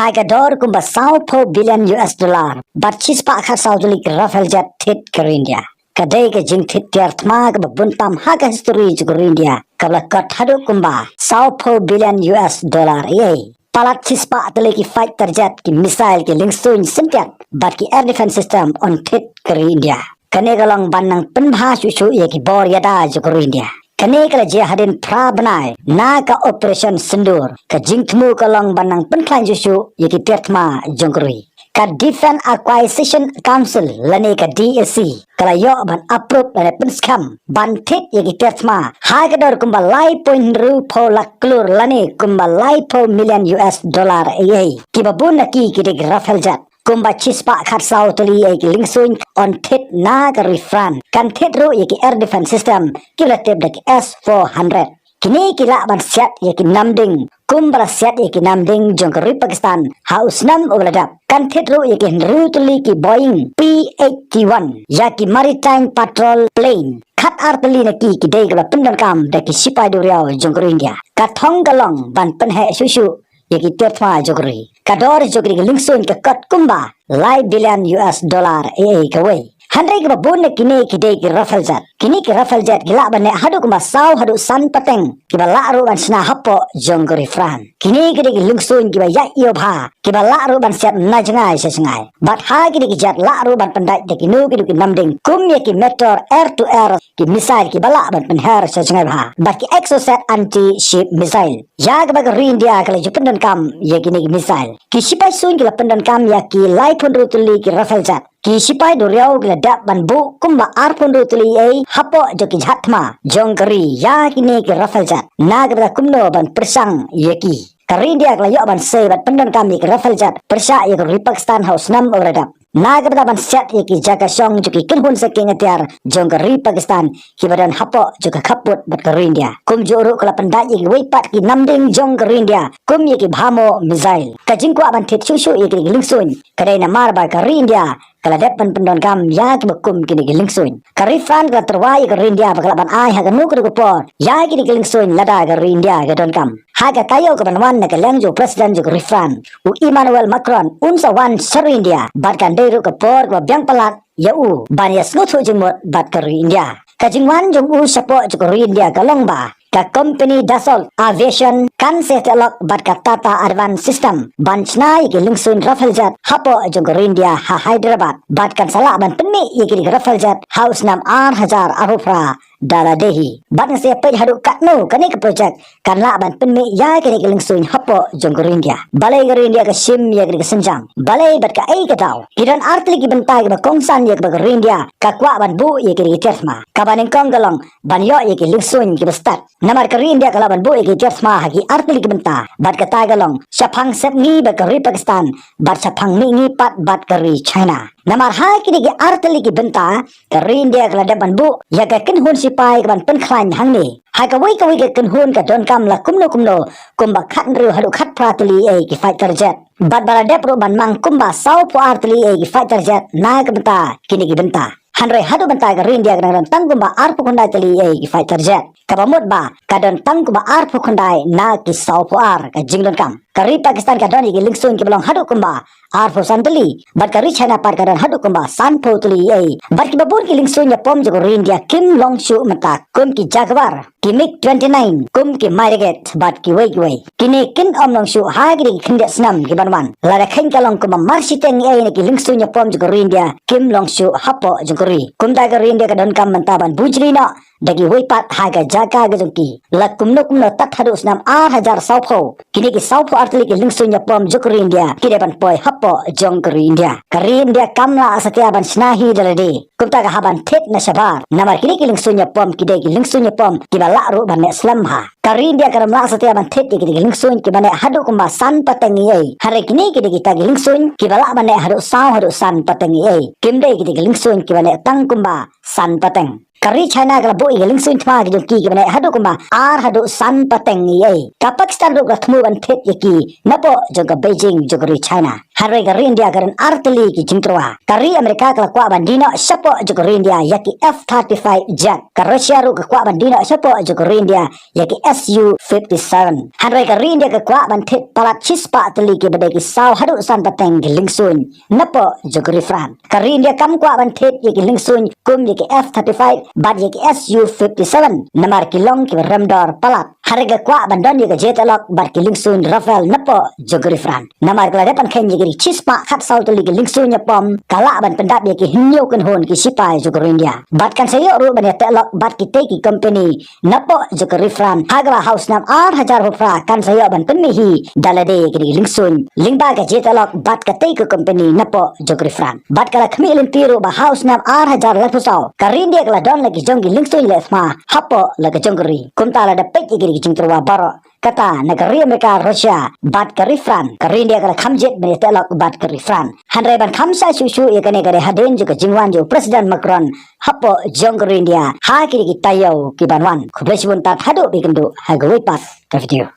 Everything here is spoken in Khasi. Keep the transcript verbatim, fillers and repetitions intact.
ha ka dor kumba sawphew billion U S dollar bad shispah khatsaw tylli ki Rafale jet thied ka ri India. Ka dei ka jingthied tiar thma kaba bun tam ha ka history jong ka ri India, kaba la kot haduh kumba sawphew billion U S dollar ei ei. Palat shispah tylli ki fighter jet, ki missile, ki lyngsuin syntiat bad ki air defense system yn thied ka ri India. Kane ka long ban nang pynbha shuh shuh ïa ki bor ïada jong ka ri India. Kane ka la jia hadien phra bnai na ka Operation Sindoor. Ka jingthmu ka long ban nang pynkhlaiñ shuh shuh ïa ki tiar thma jong ka ri. Ka Defence Acquisition Council lane ka D A C ka la ïoh ban approve lane pynskhem ban thied ïa ki tiar thma ha ka dor kumba lai point hynriewphew lak klur lane kumba laiphew million U S dollar ei ei. Kiba bun na ki ki dei ki Rafale jet. Kumba shispah khatsaw tylli ei ki lyngsuin yn thied na ka ri France. Kan thied ruh ïa ki air defense system kiba la tip da ki S four hundred. Kine ki lah ban siat ïa ki namding kumba la siat ïa ki namding jong ka ri Pakistan ha u snem uba la dep. Kan thied ruh ïa ki hynriew tylli ki Boeing P eighty-one, ïa ki maritime patrol plane. Khatar tylli na ki ki dei kiba la pyndonkam da ki shipai duriaw jong ka ri India. Ka thong ka long ban pynheh shuh shuh ïa ki tiar thma jong ka ri. Ka dor jong ki lyngsuin ka kot kumba lai billion U S dollar ei ei kawei. Hynrei kiba bun na kine ki dei ki Rafale jet. Kine ki Rafale jet ki lah ban neh haduh kumba saw haduh san pateng, kiba lah ruh ban shna hapoh jong ka ri France. Kine ki dei ki lyngsuin kiba ïaid ïew bha, kiba lah ruh ban siat na jngai sha jngai. Bad ha kine ki jet lah ruh ban pyndait da kino kino ki namding kum ïa ki Meteor air to air, ki missile kiba lah ban pynher sha jngai bha, bad ki Exocet anti ship missile. Ïa kaba ka ri India ka la ju pyndonkam ïa kine ki missile. Ki shipai suiñ ki la pyndonkam ïa ki laiphew hynriew tylli ki Rafale jet. Ki shipai duriaw ki la dep ban buh kumba arphew hynriew tylli ei hapoh jong ki jahaj thma jong ka ri ïa kine ki Rafale jet, na ka bynta kumno ban pyrshang ïa ki. Ka ri India ka la ïoh ban sei bad pyndonkam ïa ki Rafale jet pyrshah ïa ka ri Pakistan ha u snem uba la dep, na ka bynta ban siat ïa ki jaka shong jong ki kynhun sakieng atiar jong ka ri Pakistan kiba don hapoh jong ka khappud bad ka ri India. Kumjuh ruh ka la pyndait ïa kiwei pat ki namding jong ka ri India kum ïa ki BrahMos missile. Ka jingkwah ban thied shuh shuh ïa ki lyngsuin ka dei namar ba ka ri India ka la dep ban pyndonkam ïa kiba kum kine ki lyngsuin. Ka ri France ka la tyrwa ïa ka ri India ba ka lah ban ai ha kano kano ka por ïa kine ki lyngsuin lada ka ri India ka donkam. Ha ka taïew kaban wan na ka liang jong u President jong ka ri France, u Emmanuel Macron, un sa wan sha ri India bad kan dei ruh ka por kaba biang palat ïa u ban ïa sngewthuh jingmut bad ka ri India. Ka jingwan jong u shapoh jong ka ri India ka long ba ka company Dassault Aviation kan sa ïateh lok bad ka Tata Advanced System ban shna ïa ki lyngsuin Rafale jet hapoh jong ka ri India ha Hyderabad, bad kan sa lah ban pynmih ïa ki Rafale jet ha u snem ar hajar arphew phra da lade hi. Bad ngin sa ïa peit haduh katno kane ka project kan lah ban pynmih ïa kine ki lyngsuin hapoh jong ka ri India. Balei ka ri India ka shim ïa kine ki sienjam? Balei bad kaei ka daw? Ki don artylli ki bynta kiba kongsan ïa kaba ka ri India ka kwah ban buh ïa kine ki tiar thma. Kaba nyngkong ka long ban ïoh ïa ki lyngsuin kiba stad. Namar ka ri India ka lah ban buh ïa ki tiar thma ha ki artylli ki bynta. Bad kata ka long shaphang sepngi bad ka ri Pakistan, bad shaphang mihngi pat bad ka ri China. Namar ha kine ki artylli ki bynta ka ri India ka la dep ban buh ïa ka kynhun shipai kaban pynkhlaiñ hangne. Ha kawei kawei ka kynhun ka donkam la kumno kumno kumba khathynriew haduh khatphra tylli ei ki fighter jet. Bad ba la dep ruh ban mang kumba sawphew ar tylli ei ki fighter jet na ka bynta kine ki bynta. Hynrei haduh mynta ka ri India ka dang don tang kumba arphew khyndai tylli ei ki fighter jet. Kaba mut ba ka don tang kumba arphew khyndai na ki sawphew ar ka jingdonkam. Ka ri Pakistan ka don ïa ki lyngsuin kiba long haduh kumba arphew san tylli, bad ka ri China pat ka don haduh kumba sanphew tylli ei. Bad kiba bun ki lyngsuin ïapom jong ka ri India kim long shuh mynta kum ki Jaguar, ki MiG twenty-nine, kum ki Mirage bad kiwei kiwei. Kine kin ym long shuh ha kine ki khyndiat snem kiban wan. Lada kheiñ ka long kumba mar shiteng ei na ki lyngsuin ïapom jong ka ri India kim long shuh hapoh jong ka ri. Kumta ka ri India ka donkam mynta ban bujli noh da kiwei pat ha ka jaka ka jong ki. La kumno kumno tad haduh snem ar hajar sawphew, kine ki sawphew ar tylli ki lyngsuin ïapom jong ka ri India ki dei ban poi hapoh jong ka ri India. Ka ri India kam lah satia ban shna hi da lade. Kumta ka hap ban thied na shabar. Namar kine ki lyngsuin ïapom ki dei ki lyngsuin ïapom kiba lah ruh ban neh slem bha. Ka ri India ka dang lah satia ban thied ïa kine ki lyngsuin kiba neh haduh kumba san pateng ei ei. Hynrei kine ki dei kita ki lyngsuin kiba lah ban neh haduh saw haduh san pateng ei ei. Kim dei kita ki lyngsuin kiba neh tang kumba san pateng. Ka ri China ka la buh ïa ki lyngsuin thma ki jong ki kiba neh haduh kumba ar haduh san pateng ïa ei. Ka Pakistan ruh ka la thmu ban thied ïa ki napoh jong ka Beijing jong ka ri China. Hynrei ka ri India ka don ar tylli ki jingtyrwa. Ka ri Amerika ka la kwah ban die noh shapoh jong ka ri India ïa ki F thirty-five jet. Ka Russia ruh ka kwah ban die noh shapoh jong ka ri India ïa ki S U fifty-seven. Hynrei ka ri India ka kwah ban thied palat shispah tylli kiba dei ki saw haduh san pateng ki lyngsuin napoh jong ka ri France. Ka ri India kam kwah ban thied ïa ki lyngsuin kum ïa ki F thirty-five bad ïa ki S U fifty-seven namar ki long kiba rem dor palat. Hynrei ka kwah ban don ïa ka J T Lok bad ki lyngsuin Rafale napoh jong ka ri France. Namar ka la dep ban kheiñ ïa ki shispah khatsaw tylli ki lyngsuin ïapom, ka lah ban pyndap ïa ki hynñiew kynhun ki shipai jong ka ri India. Bad kan sa ïoh ruh ban ïateh lok bad kitei ki company napoh jong ka ri France ha kaba ha u snem ar hajar arphew phra kan sa ïoh ban pynmih hi da lade ïa kine ki lyngsuin lyngba ka J T Lok bad katei ka company napoh jong ka ri France. Bad ka la khmih lynti ruh ba ha u snem ar hajar laiphew saw ka ri India ka la don la ki jong ki lyngsuin leh thma hapoh la ka jong ka ri. Kumta lada peit ïa kine ki jingtyrwa baroh, kata na ka ri Amerika, Russia bad ka ri France, ka ri India ka la kham jied ban ïateh lok bad ka ri France. Hynrei ban kham sah shuh shuh ïa kane ka dei hadien jong ka jingwan jong u President Macron hapoh jong ka ri India ha kine ki taïew ki ban wan. Khublei shibun tad haduh ba ïakynduh ha kawei pat ka video.